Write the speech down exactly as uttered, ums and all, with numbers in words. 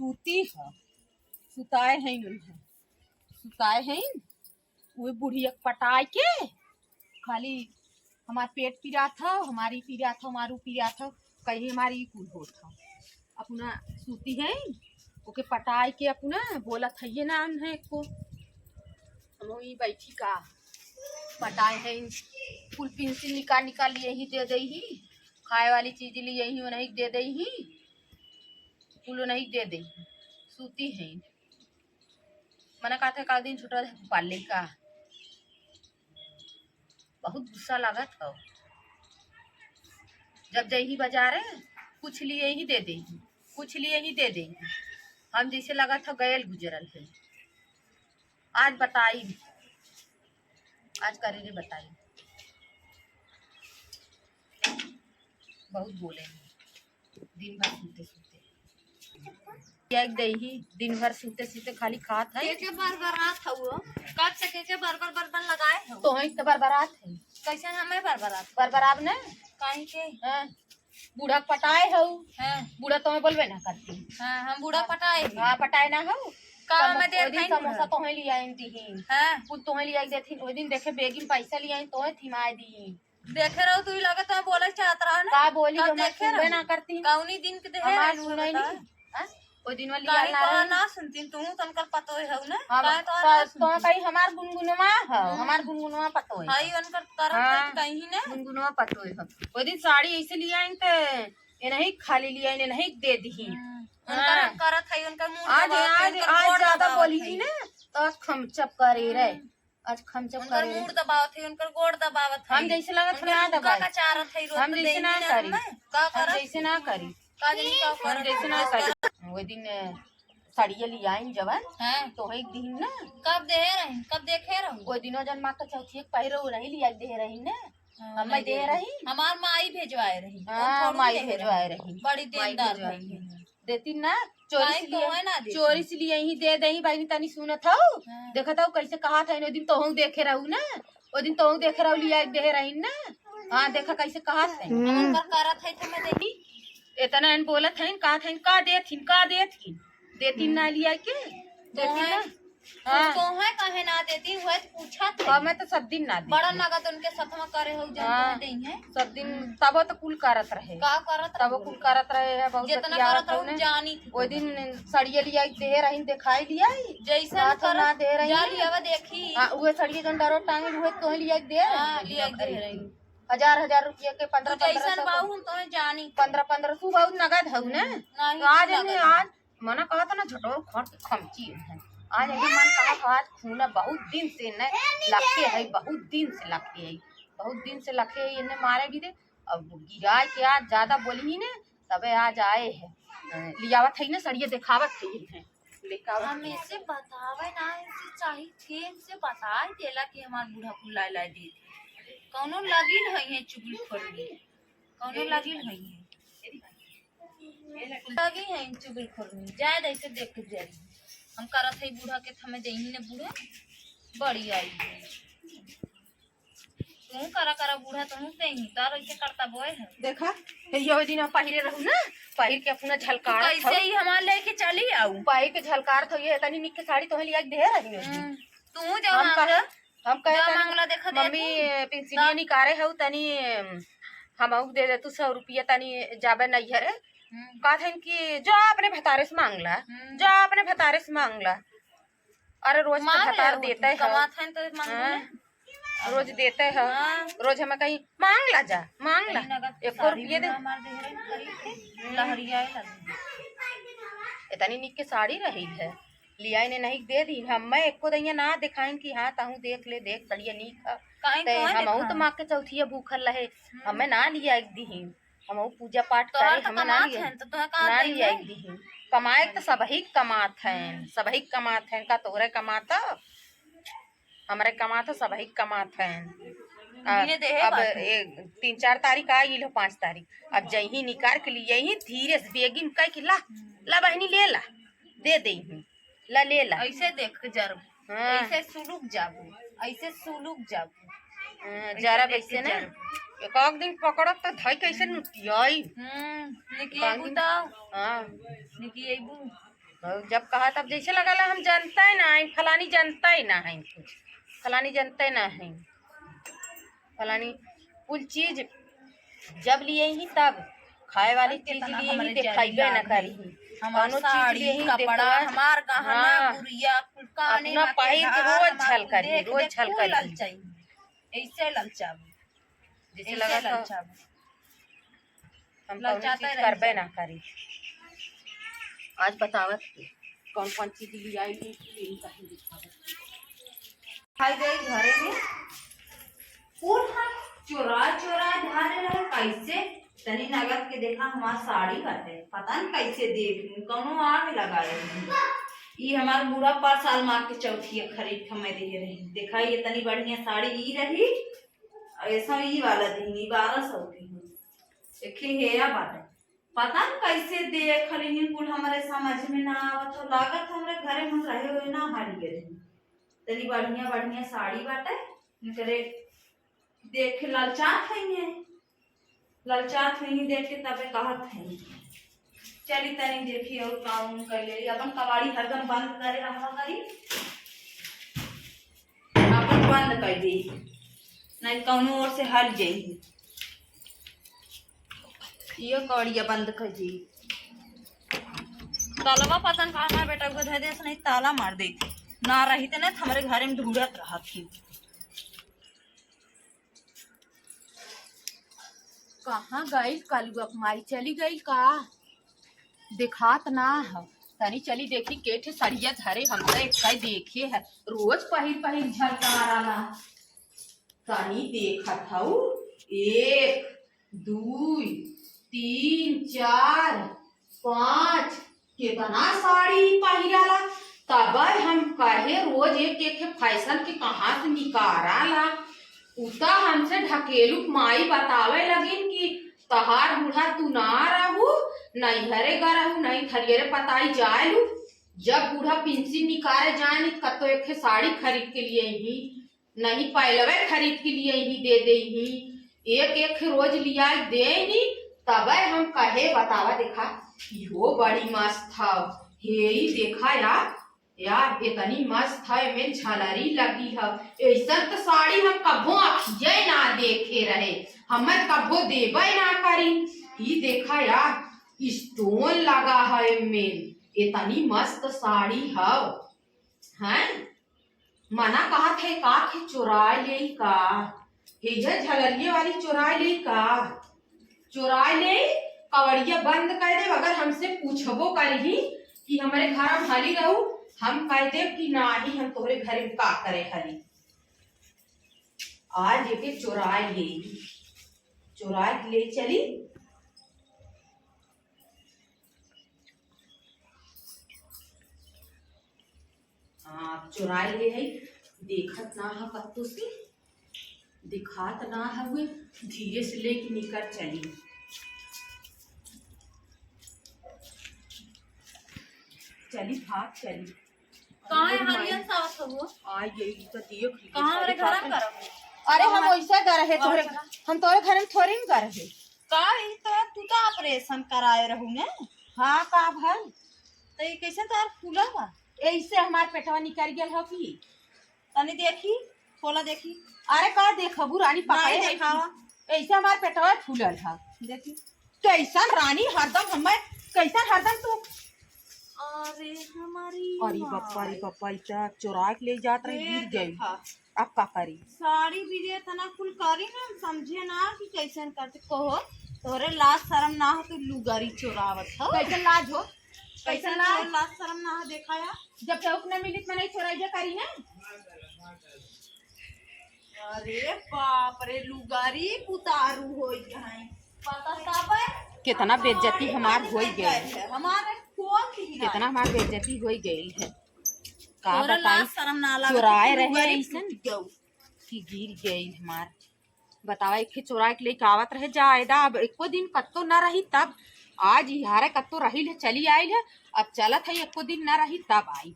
सूती ह, सुताए हैं उन्हें, सुताए हैं। उहे बुढ़िया के पटाए के खाली हमार पेट पिरात ह, हमारी पिरात ह, हमारू पिरात ह, कहीं हमारी कुल होत ह। अपना सूती है, ओके पटाए के अपना बोलत है ये नाम है को। हम ई बैठी का पटाए हैं, कुल पेंसिल निकाल निकाल लिए ही दे दे ही, खाए वाली चीज लिए ही उन्हें दे दे ही, कुल उन्हें दे दे ही। सूती है, मना कहते का दिन छुटल है पाले का। बहुत गुस्सा लागत हौ। जब जइही बाजारे, कुछ लिए ही दे देही, कुछ लिए ही दे देही। हम जैसे लागत हौ गयल गुजरल है। आज बताई, आज करे रे बताई। बहुत बोले हैं। दिन भर सूते सूते एक देही, दिन भर सूते सूते खाली खात है। के के बरबरात हौ? कब से के के बरबर बरबर लगाए हौ? तोहई त बरबरात है। कैसे हमें बरबरात? बरबराब न। काहे के? हाँ। बूढ़ा पटाए हौ। हाँ। बूढ़ा तोहई बोलबे ना करती। हाँ, हम बूढ़ा पटाए ही। हाँ, पटाए ना हौ। का हम हमें देख ओदी नहीं समोसा बूढ़ा? तोहई लियाइन दिही। हाँ। कुल तोहई लियाइ देथिन। ओई दिन देखे बेगिन पैसा लियाइन तोहई थिमाए दिही। देखे रहू, तू ही लगे तो बोले चाहत रहा ना। का बोली तब जो मैं देखे सुनबे रहू। ना करती। कौनी दिन के देहे हमार रहू सुनई बता। नहीं। हाँ? ओ दिन वाली काहे याद ना तो रही। ना सुनती, तू तो उनकर पतोय हऊ ना। हम काहे तो तो, ना तो सुनती। कहीं हमार गुनगुनवा ह, हम्म। हमार गुनगुनवा पतोय। हई उनकर करत हाँ, है कहीं ना। गुनगुनवा पतोय ह। ओ दिन साड़ी ऐसे लियाइन ते, ये नहीं खाली लियाइन, ये नहीं दे दिही। हम्म। हाँ। उनकर करत है, उनकर मूड आज, दबावत है, आज, उनकर आज गोड़ ज्यादा दबावत बोली है। थी ना, तो आज खमचप करे रे। हम्म। आज खमचप उनकर करे। मूड़ दबावत है, उनकर गोड़ दबावत है। हम जैसे लागत उनकर ना लुग्गा दबाई। का चारत है, रोज हम तो जैसे देंगी ना ना करी। हमें। का हम करत? जैसे ना करी। का जानी का हम करत जैसे ना है। करी। वो दिन, अ, साड़िया लियाइन जवन, हाँ। तो एक दिन ना। कब दे रही? कब देखे रहू? वो दिनों जन माँ का चौथी एक पहिरो नहीं लिया दे रही ना। हाँ, हम नहीं दे दे रही। रही। हमार माई भेजवाए रही। हाँ, हम थोड़ी माई दे रही। भेजवाए रही। बड़ी माई देनदार भेजवाए भई रही। है। देती ना, चोरी काहे से लिए, तोहे ना देती? चोरी से लिए ही दे दही, बहिनी तनी सुनत हऊ? हाँ। देखत हऊ कैसे कहत है, ओ दिन तोहू देखे रहू ना, ओ दिन तोहू देखे रहू, लिया के दे रही ना। हाँ, देखा कैसे कहत है। हम उनकर करत है, तो मैं देही। इतना इन बोलत है, कहत है, का देथिन, का देथिन? देती ना लिया के? देती तोहे ना? हाँ। तोहे काहे ना देती, वह तो पूछत है। हाँ, मैं तो सब दिन ना देती। बड़ा नगद उनके सथवा करे हो, जन हाँ। तोहे देई है। सब दिन, तबो तो कुल करत रहे। का करत तबो रहे? कुल करत रहे है, बहुत जितना बतियावत करत रहो, रहे ने। जानी थी। वो दिन सड़िया लिया के दे रही, दिखाई लिया ही। जैसन बात करत, ना दे रही जा है। लियावा देखी। हाँ, उहे सड़िया जन डरो टांगे, उहे तोहे लिया के दे रही हाँ, है, लिया के दे खरीद रही। के। हजार, हजार रुपया के, तू पन्द्रह, पन्द्रह जैसन सौ बाऊ, हम तोहे जानी। पन्द्रह, पन्द्रह सौ बहुत नगद हऊ ने। हम्म, नहीं, तो आज नगद इन्हें है। आज मना कहत ना झटोर खर के खमची है। आज ऐसे मन कहत आज खूना बहुत दिन से न लखे है, बहुत दिन से लखे है, बहुत दिन से लखे है, इन्हें मारे भी दे। अब गिराए के आज ज्यादा बोली ही ने, तबे आज आए है। अ, लियावत है ना, सड़िया देखावत है इन्हें, देखावत हम है। ऐसे बतावे ना, ऐसे चाही, ठीक से बताए देला कि हमार बूढ़ा कुल लाए लाए दे दे। कौनो लगिन है ये चुगलखोर में, कौनो लगिन है ये। लगी है इन चुगलखोर में, जाए दे इसे देख के जाई। हम करत है बूढ़ा के थमे जइही ने बूढ़ा, बड़ी आई है। तू करा करा बूढ़ा, तू ते ही, तार इसे करता बोए है। देखा, ये दिन हम पहिरे रहू ना, पहिर के अपना तू झलकार कैसे था। ही हमार लेके चली आऊ? पहिर के झलकार था, ये तनी निक के साड़ी तोहे लिया के दे रही है। हम्म, तू जब हम हम कहे, हम कहे जा तनी, मांगला देखा दे मम्मी, तू। पिंसिनिया जा। निकारे हऊ तनी, हमहू दे दे तू सौ रुपया तनी जाबे नैहरे। हम्म। कहत हन कि जो अपने भतारे से मांगला, हम्म। जो अपने भतारे से मांगला। अरे रोज के मांग भतार ले देते हो। कमात हन तो मांगू हाँ। ना। रोज देते हो। हाँ। रोज हमें कहीं मांगला जा, मांगला। कहीं नगद एको साड़ी रुपये दे। ना मार दे रहे, खरीद के हम्म। लहरियाए लगे। इतनी निक के साड़ी रही है। लियाई ने नहीं दे दी। हम, मैं एको दइया ना दिखाइन कि हाँ, तहूँ देख ले, देख, बढ़िया नीक ह। काहे, ते काहे हमहू देखा? तो माँ के चौथिया भूखल रहे, हम्म। हमें ना लिया एक दीही। हमहू पूजा पाठ तोहर करे, तो हमें ना कमात लिया, हन, तो तोहे कहाँ ना देंगे? लिया एक दीही। कमाए के तो सबही के कमात हैं, हम्म। सबही के कमात हैं, का तोहरे कमात ह? हमरे कमात ह, सबही के कमात हैं। आ, इहे देहे अब बात है। एक, तीन चार तारीख आ गई हो, पाँच तारीख। अब जइही निकार के लिए ही धीरे से बेगिन कह के ला, हम्म। ला बहनी ले ला, दे दे ही। ला, ले ला। ऐसे देख के जरबू, हाँ। ऐसे सुलुक जाबू, ऐसे सुलुक जाबू। हाँ, ऐसे जरा देख वैसे के ना। जरबू। एक आध दिन पकड़ब तो धई कैसे नुटियाई। हम्म, निकियेबू कागिन-, तो। हाँ। निकियेबू। और जब कहा तब जैसे लगा ला हम जानते ही ना है, फलानी जानते ही ना है कुछ, फलानी जानते ना है, फलानी कुल चीज जब लिए ही तब खाए वाली चीज लिए ही देखाइबे ना करी। हमार साड़ी, कपड़ा, हमार गहना, हाँ, गुरिया, कुल काने अपना पहिर के रोज झलकरी, रोज झलकरी। ऐसे ललचाबू, जैसे लगा था हम कौनो चीज करबे ना करी। आज बतावत कौन कौन चीज लियाई, खाई दे घरे में। कुल हम चोरा चोरा धारे रहे कैसे? तनी नगद के देखा, हमार साड़ी बाटे, पता न कैसे देख लूं, कौनो आग लगाए लूं। ई हमार बूढ़ा पाँच साल माँ के चौथिया खरीद के मैं दिए रही। देखा, ये तनी बढ़िया साड़ी ई रही, ऐसा ई वाला दिन ई बारह सौ के हो, एक हेया बाटे। पता न कैसे देख लिहिन, कुल हमरे समझ में ना आवत हो। लागत हमरे घरे में रहे हुए ना हारी गए। तनी बढ़िया बढ़िया साड़ी बाटे, इनकरे देख के ललचात हइये, ललचात हइये देख के तबे कहत हइये। चली तनी देखी और काम उम कर ले, अपन कबाड़ी हरदम बंद करे रहा करी, अपन बंद कर दे, नहीं कौनो ओर से हल जाई। ये कौड़िया बंद कर दी। तालवा पता न कहाँ है बेटा, उधर धर दे, नहीं ताला मार दे। ना रही त ना हमरे घरे में ढूंढत रहत ही। कहाँ गइल कलुआ क माई, चली गइल का? देखात ना ह। तनी चली देखी के ठे सड़िया धरे, हम तो एक देखे है, रोज पहिर पहिर झलकार आला। तनी देखत हऊ, एक, दुई, तीन, चार, पाँच, केतना साड़ी पहिराला। तबे हम कहे रोज एक एक फैशन के कहाँ से निकाराला। उ त हमसे ढकेलू क माई बतावे लगिन कि तहार बूढ़ा तू ना रहू, नैहरे ग रहू, नहीं थरियरे पताई जाए लू। जब बूढ़ा पेंशन निकारे जाए नी, कतो एक ठे साड़ी खरीद के लिए ही, नहीं पहलवे खरीद के लिए ही दे दे ही, एक एक रोज लिया दे नी, तबे हम कहे बतावा देखा, इहो बड़ी मस्त हव, हे ई देखा यार, यार इतनी मस्त है, एमे झालरी लगी है, ऐसन त साड़ी हम कभो अखिये ना देखे रहे, हमें कभो देबे ना करी। ई देखा यार, stone लगा है एमे, इतनी मस्त साड़ी हव, हैं? मना कहत है का कि चोराए लेई का? हे इधर झलरिये वाली चोराए लेई का? चोराए लेई, कवड़िया बंद कर दे। अगर हमसे पूछबो करही कि हमरे घर में हली रहू, हम कह देब कि नाही, हम तोहरे घर में का करे हली। आज एके चोराए लेई, चोराए के ले चली। हाँ, चोराए ले है, देखत ना ह कत्तो से, दिखात ना हवे, धीरे से लेके निकर चली। चली, भाग चली। कहाँ है हरियन सावत हो? आ गई तो दियो खिड़की कहाँ हमरे घर में करब? अरे हम वैसे ग रहे तोहरे, हम तोहरे घर में थोड़ी न ग रहे। का ई तो तू तो operation कराए रहू ने? हाँ, का भल? तो ये कैसे तोहर फूला बा? ऐसे हमार पेटवा निकल गेल हो कि? तनी देखी, खोला देखी। अरे का देखबू रानी, पकड़े है देखावा। ऐसे हमार पेटवा फूलल है। देखी। कैसन रानी हरदम हमें, कैसन हरदम तू। अरे हमारी अरे माँ। बप्पा, अरे बप्पा, ई त चोरा के ले जात रही, गिर गई। देखा। अब का करी? साड़ी भी जे इतना कुल करी ना, हम समझे ना कि कैसन करते। कहो, तोरे लाज शरम ना हो, तू लुगारी चोरावत हो। कैसन लाज हो? कैसन कैसन लाज? तोरे लाज शरम ना हो, देखा यार। जब केहू के ना मिली, त मनई चोराइबे करी ना। अरे बाप रे, लुगारी पुतारू होई है। पता तब है। कितना बेइज्जती हमार होई गई। हमारे कोख ही है। कितना हमार बेइज्जती होई गई है। का तोरे बताई, लाज शरम ना लागत चोराए कि रहे लुगारी ऐसन टूट गऊ। कि गिर गई हमार। बतावा, एक ठे चोरा के लेके आवत रहे, जा एदा, अब एको दिन कत्तो ना रही तब। आज इहारे कत्तो रही ले, चली आइल है, अब चलत है, एको दिन ना रही तब आई।